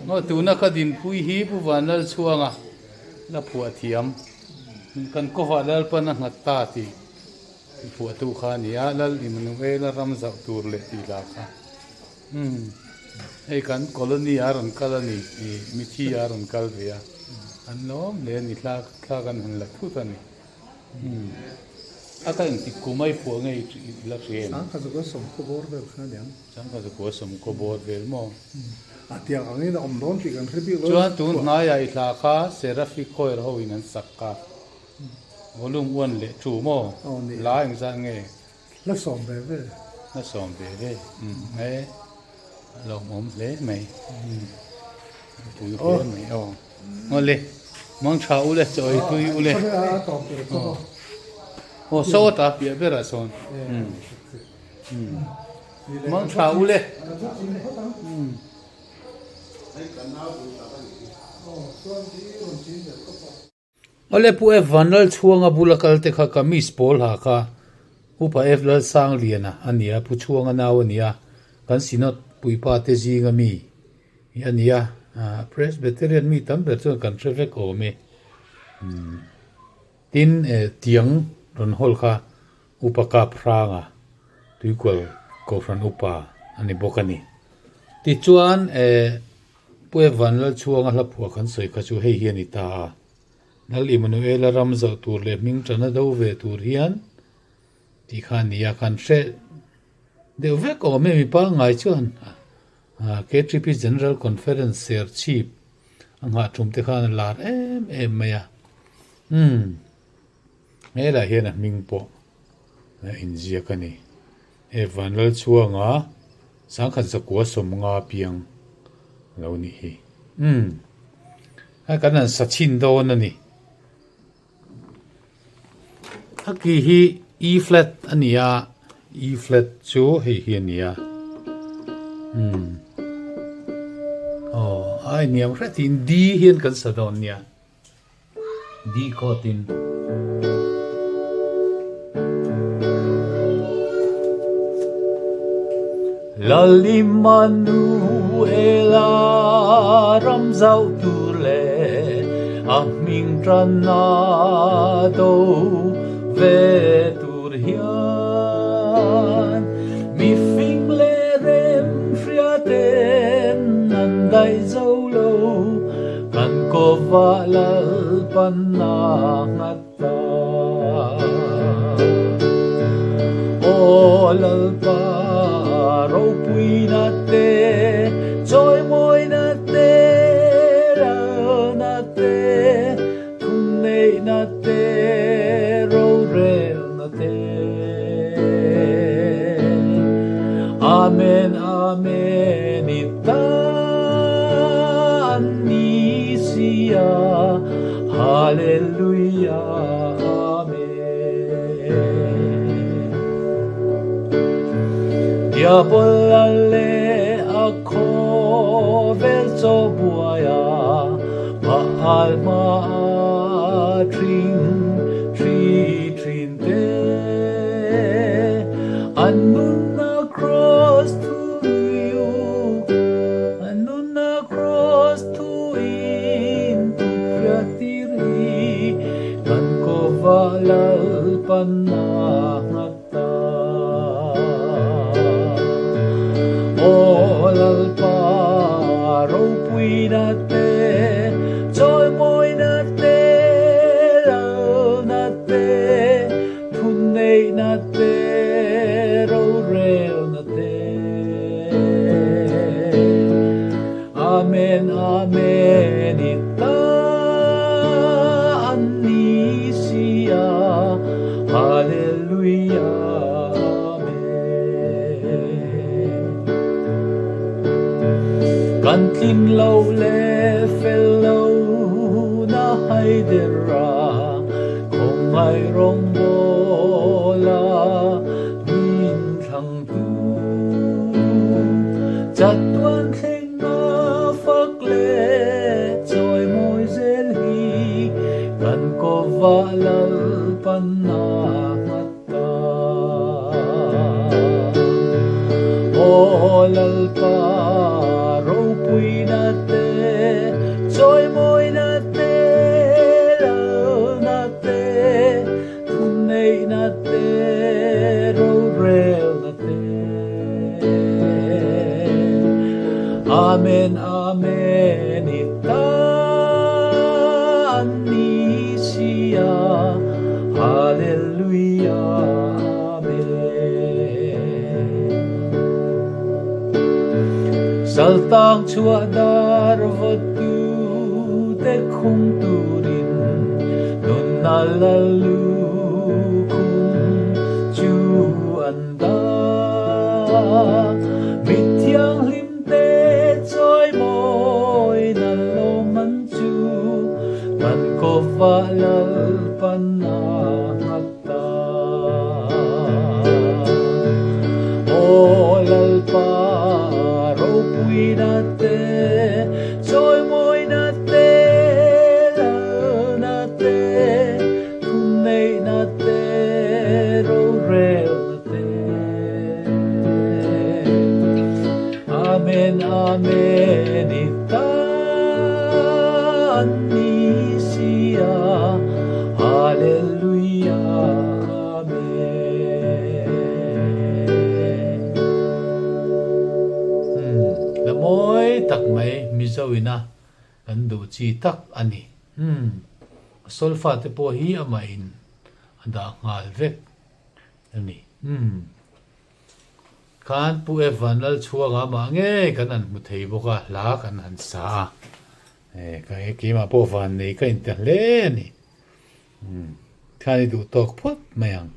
Maw tuna ka dinpui hi Pu Vanlalchhuanga la phuah thiam kan kawhah Lalpan a nghat ta tih phuahtu kha a ni a, Lal Immanuela ram zauh tur leh tih lah kha umm hei kan colony a rawn kal a ni ih mithi a rawn kal ve a an lawm hle a ni thla thla kan han la thut a ni. Umm a ka engtik kum a i phuah nge i la hria em? Sangkhat zakua sawmkhaw bawr vel kha aniang. Sangkhat zakua sawmkhaw bawr vel maw? A tiang angin a awm dawn tih kan hre bik lo. Chuan tun hnaiah i hla kha Seraphi Choir ho in an sak kha. Volume 1 leh 2 maw? Aw ni. Hla engzat nge? Hla sawm ve ve. Hla sawm ve ve. Umm e a lawmawm hle mai. Umm a pui hle mai aw. Awle mang tha u le chawi tui u le. Aw saw ta piah berah sawn. Umm mang tha u le. Umm. Awle Pu F Vanlalchhuanga bula kal te kha kamis pawl ha kha Upa F Lalsangliana a ni a, Pu Chhuanga nau a ni a, kan Synod puipa te zinga mi hi a ni a, Presbyterian mi tam ber chuan kan hre vek awm e. Tin, tiang rawn hawl kha Upa Kap Hranga Tuikual Kohhran Upa a ni bawk a ni. Tichuan, Pu F Vanlalchhuanga hla phuah kan sawi kha chu hei hi a ni ta a. Lal Immanuela ram zauh tur leh hming tana do ve tur hian tih kha a ni a, kan hre deuh vek awm e mi pangngai chuan KTP General Conference Serchhip a nghah tum te khan a lar em em mai a. Umm helah hian a hming pawh a inziak a ni. He Vanlalchhuanga sangkhat zakua sawmnga piang a lo nih hi. Umm a kan han sa chhin dawn a ni. A ki hi E flat a ni a, E flat chu hei hi a ni a. Umm aw a inhniam hretin D hian kan sa dawn nia. D chord in. Lal Immanuela ram zauh tur leh a hming tanna do ve tur hian mi fing leh rem hria ten an daih zo lo. Kan kawvah Lalpan a nghat ta. Aw Lalpa ropuina te, chawimawina te, ralna te, thunneihna te, rorelna te. Amen, Amen i ta an ni si a, Hallelujah, Amen. Diabol a le a khawvel chaw buai a, Baal hma a thring thi thin te. An nunna cross thu iu, an nunna cross thu in tu hriat tir hi, kan kawva Lalpan a nghat ta. Aw Lalpa ropuina te, chawimawina te, lalna te, Thunneihna te, rorelna te. Amen, Amen i ta an ni si a, Hallelujah, Amen. Kan tlin lo le fel lo na haider a. Khawngaih rawngbawla min thlang tu Chatuan thleng a fak leh chawi mawi zel hi kan kawvah Lalpan a nghat ta. Aw Lalpa ropui. Amen Amen i tan ni sia Hallelujah Amen. Saltang chhuah dar vawtu te khum turin nunna la lukhum chu an dah. Mithianghlim te chawimawi na lawm an chu kan kawvah Lalpan a nghat ta. Aw Lalpa ropuina te, chawimawina te, lalna te, thunneihna te, rorelna te. Amen, Amen i tan ni si a, Hallelujah, Amen. Umm, la mawi tak mai Mizo ina kan duh chi tak a ni. Umm, a solfa te pawh hi amah in a dah nghal vek a ni. Umm. Khan Pu Evan Lalchhuanga mah ngei kan han hmu thei bawk a, hla kan han sa a. Eh, ka keimah pawh van nei ka inti hle a ni. Umm, khan i duh tawk phawt mai ang.